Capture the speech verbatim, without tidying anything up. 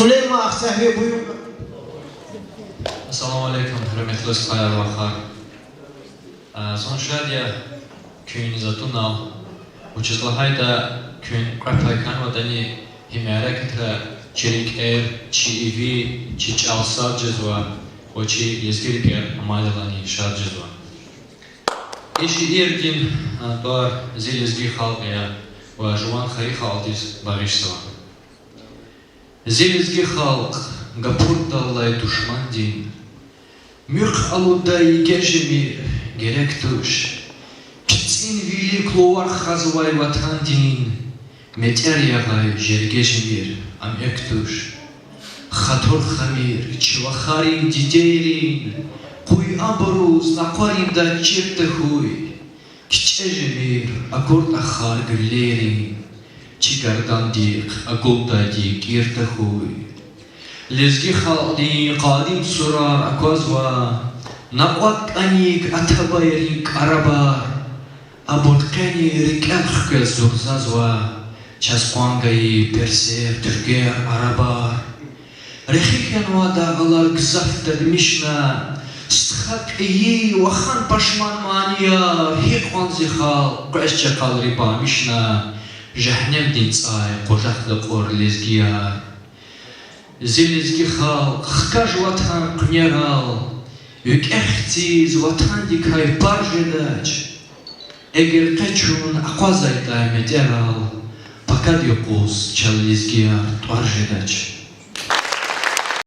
Сулейман Ахцегьви, буюр. Ассаламу алейкум, гьуьрметлу стхаяр-вахар. Зун шад я куьн за тунал. Вучиз лагьайтӀа куьн кьве пай хьанватӀани, гьи мярекатра чи рикӀер, чи иви, чи чӀал сад жезва ва чи лезги рикӀер амайдалайни шад жезва. И шиирдин тӀвар Зи лезги халкь я ва жуван хайи халкьдиз багъишзава. Зи лезги халкь, гапурдаллай душмандин муьхъ алудай йиге жемир, герек туш. КицӀин вилик лувар хазвай ватандин метӀер ягъай жерге жемир, ам экв туш. Хатур хамир чи вахарин, дидейрин, къуй абуруз накъвариндай чир тахьуй. КичӀе жемир акур тӀахар гуьллейрин, чи гардандихъ акулдайди кӀир тахьуй. Лезги халкьдин къадим сурар аквазва, накьвад кӀаник атабайрин кӀарабар, абур къени рикӀел хквез зурзазва, чаз къван гайи персер, туьрквер, арабар. Рехи хьанвай дагълар гзаф тадмишна, стха кьейи, вахан пашман манияр, гьикьван зи халкь къвез чакъалри памишна, жегьеннемдин цӀай къужахда кьур лезгияр. Зи лезги халкь, хкаж ватан къуьнерал, викӀегь хциз ватандикай пар жедач. Эгер къе чун акъвазайтӀа метӀерал, пакад юкъуз чал лезгияр тӀвар жедач.